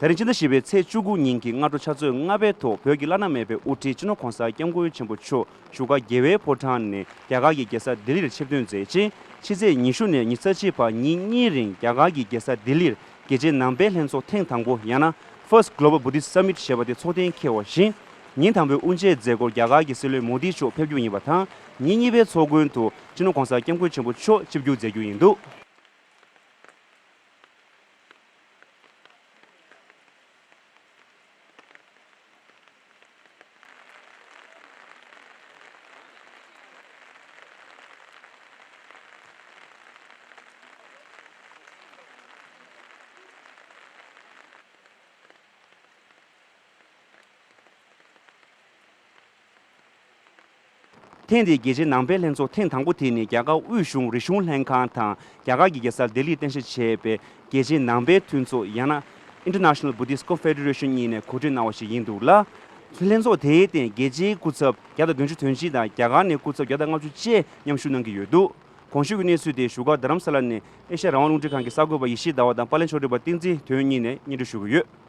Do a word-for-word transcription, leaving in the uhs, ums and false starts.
ད་རིང་ཕྱི་ཟླ་བཞི་པའི་ཚེས་བཅུ་དགུ་ཉིན་གྱི་སྔ་དྲོ་ཕྱག་ཚོད་ལྔ་པའི་ཐོག་བོད་ཀྱི་བླ་ན་མེད་པའི་དབུ་ཁྲིད་སྤྱི་ནོར་༸གོང་ས་༸སྐྱབས་མགོན་ཆེན་པོ་མཆོག་བཞུགས་སྒར་རྒྱལ་བའི་ཕོ་བྲང་ནས་རྒྱ་གར་གྱི་རྒྱལ་ས་ལྡི་ལིར་ཆིབས་ཐོན་མཛད་རྗེས། ཕྱི་ཚེས་ཉི་ཤུ་ནས་ཉི་ཤུ་རྩ་གཅིག་བར་ཉིན་གཉིས་རིང་རྒྱ་གར་གྱི་རྒྱལ་ས་ལྡི་ལིར་རྒྱལ་སྤྱིའི་ནང་པའི་ལྷན་ཚོགས་ཐེངས་དང་པོ་ཡང་ན་First Global Buddhist Summit ཞེས་པ་དེ་ཚོགས་གཏན་འཁེལ་བ་བཞིན། ཉིན་དང་པོའི་དབུ་འབྱེད་མཛད་སྒོར་རྒྱ་གར་གྱི་སྲིད་བློན་མོ་དི་མཆོག་ཕེབས་རྒྱུ་ཡིན་པ་དང་། ཉིན་གཉིས་པའི་ཚོགས་མགོན་དུ་སྤྱི་ནོར་༸གོང་ས་༸སྐྱབས་མགོན་ཆེན་པོ་མཆོག་ཆིབས་བསྒྱུར་མཛད་རྒྱུ་ཡིན་འདུག་ཐེངས་འདིའི་རྒྱལ་སྤྱིའི་ནང་པའི་ལྷན་ཚོགས་ཐེངས་དང་པོ་དེ་ནི་རྒྱ་གར་དབུས་གཞུང་རིག་གཞུང་ལྷན་ཁང་དང་རྒྱ་གར་གྱི་རྒྱལ་ས་ལྡི་ལིས་རྟེན་གཞི་བྱས་པའི་རྒྱལ་སྤྱིའི་ནང་པའི་མཐུན་ཚོགས་ཡང་ན་International Buddhist Confederation གཉིས་ནས་གོ་སྒྲིག་གནང་བ་ཞིག་ཡིན་འདུག་ལ། ལྷན་ཚོགས་དེའི་སྟེང་རྒྱལ་སྤྱིའི་སྐུ་ཚབ་བརྒྱ་དང་བདུན་ཅུ་དོན་གཅིག་དང་རྒྱ་གར་ནས་སྐུ་ཚབ་བརྒྱ་དང་ལྔ་བཅུ་བཅས་མཉམ་ཞུགས་གནང་གི་ཡོད་འདུག་གོང་ཞུས་ཀྱི་གནས་ཚུལ་དེ་བཞུགས་སྒར་རྡ་རམ་ས་ལ་ནས་ཨེ་ཤ་ཡ་རང་དབང་རླུང་འཕྲིན་ཁང་གི་གསར་འགོད་པ་ཡེ་ཤེས་ཟླ་བ་དང་པར་ལེན་ཕྱོགས་སྒྲིག་པ་བསྟན་འཛིན་དོན་གཉིས་ནས་སྙན་སྒྲོན་ཞུ་གི་ཡོད།